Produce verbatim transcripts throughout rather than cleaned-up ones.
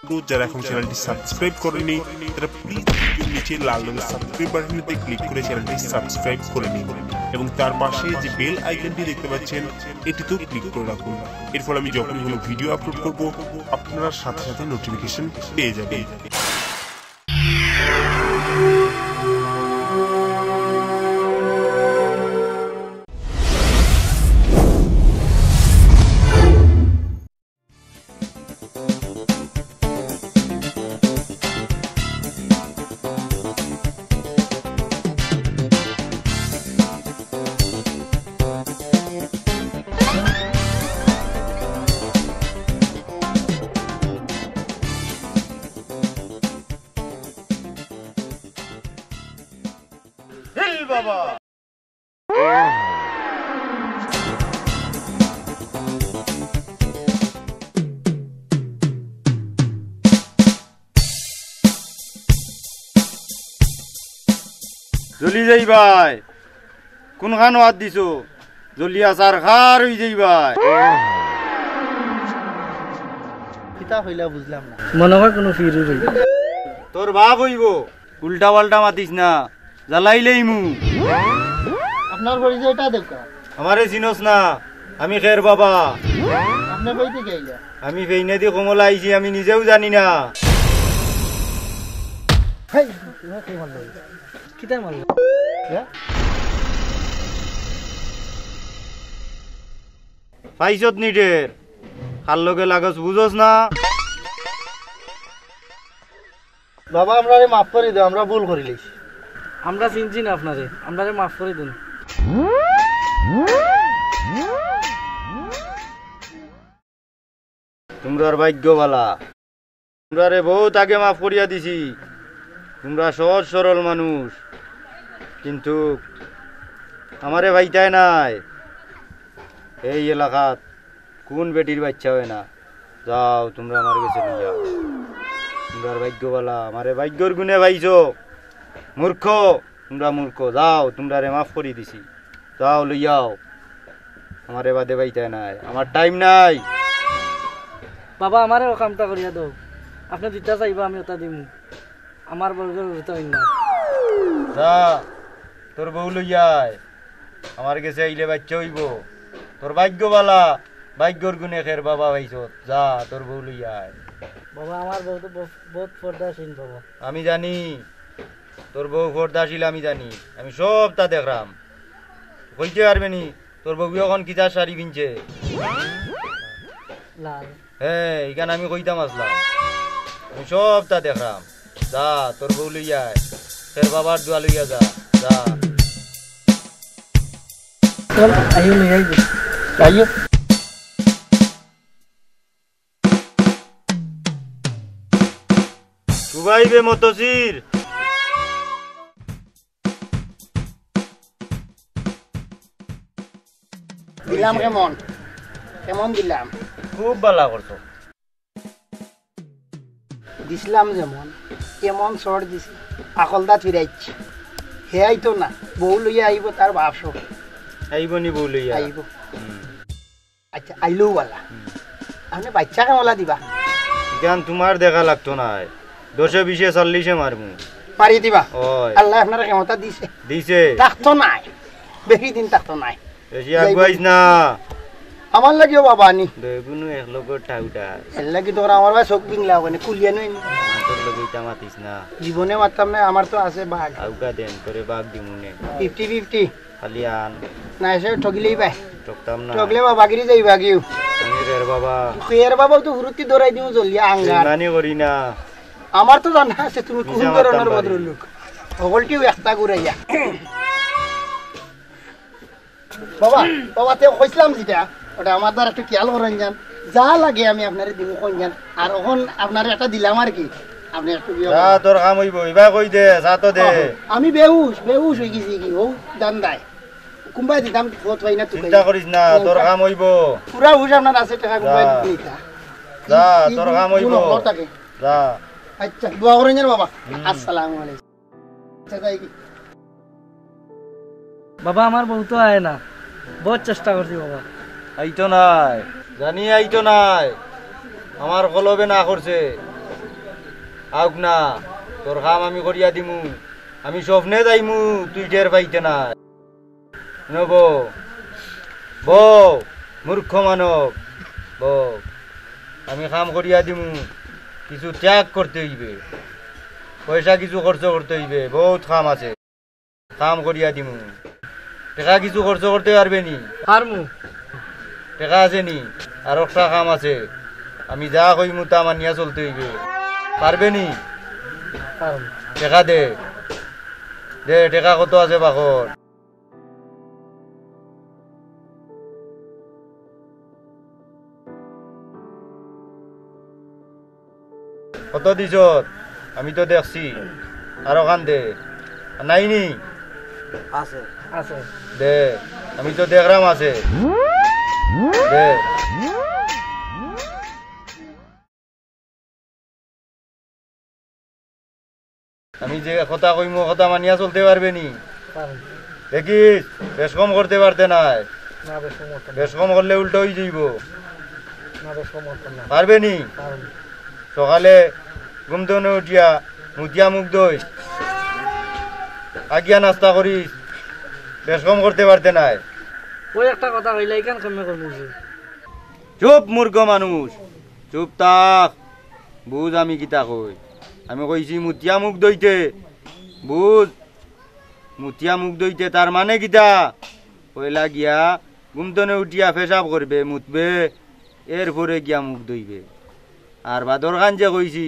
তো যারা এখন চ্যানেলটি সাবস্ক্রাইব করেনি, তারা প্লিজ ভিডিওর নিচে লাল রঙের সাবস্ক্রাইব বাটনটিতে ক্লিক করে চ্যানেলটি সাবস্ক্রাইব করে নিন এবং তার পাশে যে বেল আইকনটি দেখতে পাচ্ছেন, এটিতেও ক্লিক করে রাখুন। এর ফলে আমি যখনই কোনো ভিডিও আপলোড করব, আপনারা সাথে সাথে নোটিফিকেশন পেয়ে যাবেন। হিল বাবা। জ্বলি যাইবায়। কোনখানো আত দিছো? জ্বলিয়া ছারখার অই যাইবায়। কিতা কইলা বুঝলাম না। মনে হয় কোনো ফিরুর অইবো। তোর বাপ অইবো। উল্টা পাল্টা মাতিস না, জ্বালাইলেইমু। আপনার পরিচয়টা দেউক্কা। আমারে চিনস না? আমি খের বাবা। আপনে কই থাকি আইলা? আমি ফেইনাদি কমলা আইছি, আমি নিজেও জানি না। হেই, তুমারে কে মারলো? কিতায় মারলো? ইয়া? পাইছত নি টের? কার লগে লাগস বুঝস না? বাবা, আমরারে মাফ করি দেও, আমরা ভুল করিলিছি। আমরা চিনছি না আপনারে, আমরারে মাফ করি দেন। তুমরার ভাইগ্য ভালা, তুমরারে বউত আগে মাফ করিয়া দিছি। তুমরা সহজ সরল মানুষ, কিন্তু আমারে পাইতায় নায়। এই এলাকাত কুন বেটির বাইচ্চা অয় না? যাও, তুমরা আমার গেছে লইয়া। তুমরার ভাইগ্য ভালা, আমারে ভাইগ্যর গুণে পাইছো। মূর্খ, তুমরা মূর্খ। যাও, তুমরারে মাফ করি দিছি। যাও, লইয়াও। আমারে বাদে পাইতায় নায়, আমার টাইম নাই। বাবা, আমারে অউ কামটা করিয়া দেও। আপনে যেটা চাইবা আমি অটা দিমু। আমার বউর গুণে অইন না। যা, তোর বউ লইয়া আয়। আমার গেছে আইলে বাইচ্চা অইবো। তোর ভাইগ্য ভালা, ভাইগ্যর গুণে খের বাবা পাইছত। যা, তোর বউ লইয়া আয়। বাবা, আমার বউ তো ব-, বউত পর্দাশীল বাবা। আমি জানি, তোর বউ পর্দাশীল আমি জানি। আমি সবতা দেখরাম। কইতে পারবে নি, তোর বউয়ে অখন কিতা শাড়ি পিনছে? লাল। হে, ইখান আমি কইতাম আছলাম। আমি সবতা দেখরাম। যা, তোর বউ লইয়া আয়। তোর বাবার দোয়া লইয়া যা। যা। চল, আইও, লই আইবি। আইও। কুবাইবে মতসির। দিলাম কেমন? কেমন দিলাম? খুব ভালা করছো। দিছলাম যেমন, এমন চড় দিছি, আকলদা ফিরাইছি। হে আইতো না, বউ লইয়া আইবো তার বাপ সহ। আইবো নি বউ লইয়া? আইবো। হুম। আচ্ছা, আইলেও বালা। হুম। আপনে বাইচ্চা কেমলা দিবা? ইখান তুমার দেখা লাগতো নায়। দশে বিশে চল্লিশে মারমু। মারি দিবা? অয়। আল্লায় আপনারে ক্ষমতা দিছে। দিছে। থাকতো নায়। বেশি দিন থাকতো নায়। বেশি আগুয়াইস না। আমার লাগিও বাবা আনি। দুইগুনু এক লগর টাউটার। এর লাগি তো আমার ভাই চোখ বিংলা ওখানে কুলিয়া নই নি। আমার তোর লগে ইটা মাতিস না। জীবনে মারতাম না, আমার তো আছে বাঘ। আউকা দেন, তোরে বাঘ দিমুনে। Fifty fifty. খালি আন। না, এসে ঠগিলেই পায়। ঠকতাম না। ঠগলে বাবাগিরি যাই বাগিও। আমি রের বাবা। এর বাবাও তো হুরুতি ধরাই দিমু জ্বলিয়া আঙ্গার। বেইমানি করি না। আমার তো জানা আছে তুমি কোন ধরনের ভদ্রলোক। হকলটিও একটা ঘুরাইয়া। বাবা, বাবা, তে কইছিলাম যেটা, ওটা আমার দ্বারা একটু খেয়াল করেন যান। যা লাগে আমি আপনারে দিব কইন যান। আর অখন আপনারে একটা দিলাম আর কি। আপনি একটু বিয়ে যা, করেন। তোর কাম অইবো। ইবা কই দে, যা তো দে। আমি বেহুশ, বেহুশ অই গেছি কি? ও দান্দায়। কুম্বাই দিতাম, ফত পাই না তুই। চিন্তা করিস না, তোর কাম অইবো। পুরা হুশ আপনার আছে, টাকা কুম্বাই যা। দিতে নিতা। যা, তোর কাম অইবো। যা। আচ্ছা, দোয়া করেন যান বাবা। হুম। আসসালামু আলাইকুম। আচ্ছা, যাই কি? বাবা, আমার বউ তো আয় না, বহুত চেষ্টা করছি বাবা। আইতো নায়, জানি আইতো নায়। আমার কলবে না করছে। আউক না, তোর কাম আমি করিয়া দিমু। আমি স্বপ্নে যাইমু, তুই টের পাইতে না। নবো, বউ, মূর্খ মানব, বউ, আমি কাম করিয়া দিমু, কিছু ত্যাগ করতে অইবে, পয়সা কিছু খরচ করতে অইবে, বউত কাম আছে, কাম করিয়া দিমু। টেকা কিছু খরচ করতে পারবে নি? পারমু। টেকা আছে নি? আর একটা কাম আছে, আমি যা কইমু তা মানিয়া চলতে অইবে, পারবে নি? পারমু। টেকা দে, দে, টেকা কত আছে বাকর? কত দিছত? আমি তো দেখছি। আরো খান দে। নাই নি? আছে। আছে। দে। আমি তো দেখরাম আছে। দে। আমি যে কথা কইমু, কথা মানিয়া চলতে পারবে নি? পারমু। দেখিস, বেশ কম করতে পারতে নায়। না, বেশ কম করতে না। বেশ কম করলে উল্টা অইযাইবো। না, বেশ কম করতে না। পারবে নি? পারমু। সকালে ঘুম তনে উঠিয়া মুতিয়া মুখ ধইস, আগিয়া নাস্তা করিস, বেশ কম করতে পারতে নায়। ওই একটা কথা কইলা, ইখান কেমনে করমু যে? চুপ মূর্খ মানুষ, চুপ থাক। বুঝ আমি কিতা কই। আমি কইছি মুতিয়া মুখ ধইতে। বুঝ, মুতিয়া মুখ ধইতে তার মানে কিতা? পয়লা গিয়া ঘুম তনে উঠিয়া পেশাব করবে, মুতবে, এরপরে গিয়া মুখ ধইবে। আর বাদর খান যে কইছি,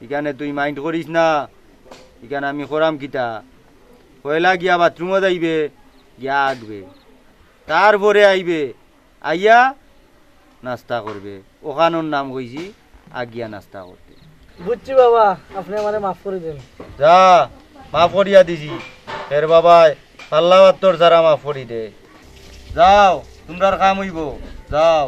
ইখানে তুই mind করিস না, ইখানে আমি করাম কিতা? পয়লা গিয়া বাথরুমো যাইবে, গিয়া আগবে, তারপরে আইবে, আইয়া নাস্তা করবে। ওখানোর নাম কইছি আগিয়া নাস্তা করতে। বুঝছি বাবা, আপনে আমারে মাফ করি দেন। যা, মাফ করিয়া দিছি। এর বাবায় পাল্লা পাত্তর ছাড়া মাফ করি দে। যাও, তুমরার কাম অইবো, যাও।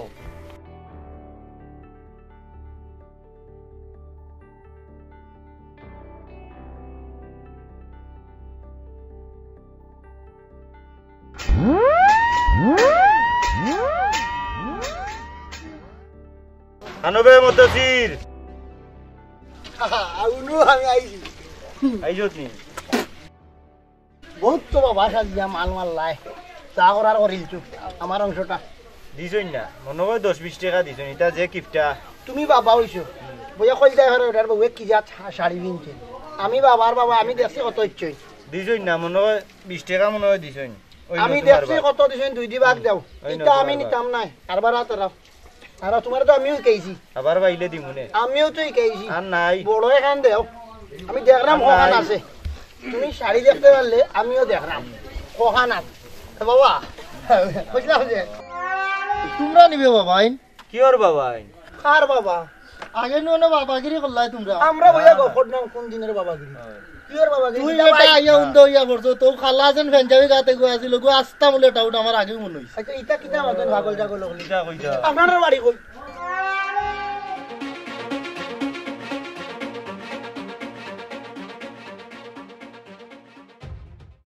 আনবে মতসির। আউনু আমি আইছি। আইছত নি? বহুত তো বাবা সাজিয়া মাল মারলায়। চা করার করিল চুপ। আমার অংশটা। দিছইন না। মনে হয় দশ বিশ টেকা দিছইন। ইটা যে কিপটা। তুমি বাবা অইছো। বইয়া কইল যায় ঘরে ওটার বউয়ে কি জাত শা-, শাড়ি পিনছে। আমি বাবার বাবা, আমি দেখছি কত ইচ্ছে অইছে। দিছইন না, মনে হয় বিশ টেকা মনে হয় দিছইন। ওই আমি নতুন দেখছি আরবার। কত দিছইন, দুই দি ভাগ দাও। ওই ইটা নতুন আমি আরবার। নিতাম নায়। আরবার হাত রাও। আর তুমারে তো আমিও শিখাইছি। আবার বাইলে দিমুনে। আমিও তো শিখাইছি। আর নাই। বড় এখান দেও। আমি দেখরাম আর কখান নাই। আছে। তুমি শাড়ি দেখতে পারলে আমিও দেখরাম কখান আছে। এ বাবা, বুঝলাম যে। তুমরা নিবে বাবা আইন? কিওর বাবা আইন? কার বাবা? আগে নু অনে বাবাগিরি করলায় তুমরা। আমরা বইয়া গফর নাম কোন দিনের বাবাগিরি? হয়। কিওর বাবাগিরি? তুই ইটা বেটা ভাই। আইয়া উন্দা অইয়া পড়ছো, তো খালা আছেন ফেঞ্জাবি গাতে গো আছিল, গো আস্তা বলে ডাউট আমার আগেউ মনে অইছে। আচ্ছা, ইটা কিতা মাতইন পাগল ছাগল অকল? কিতা কইতা? আপনারার বাড়ি কই?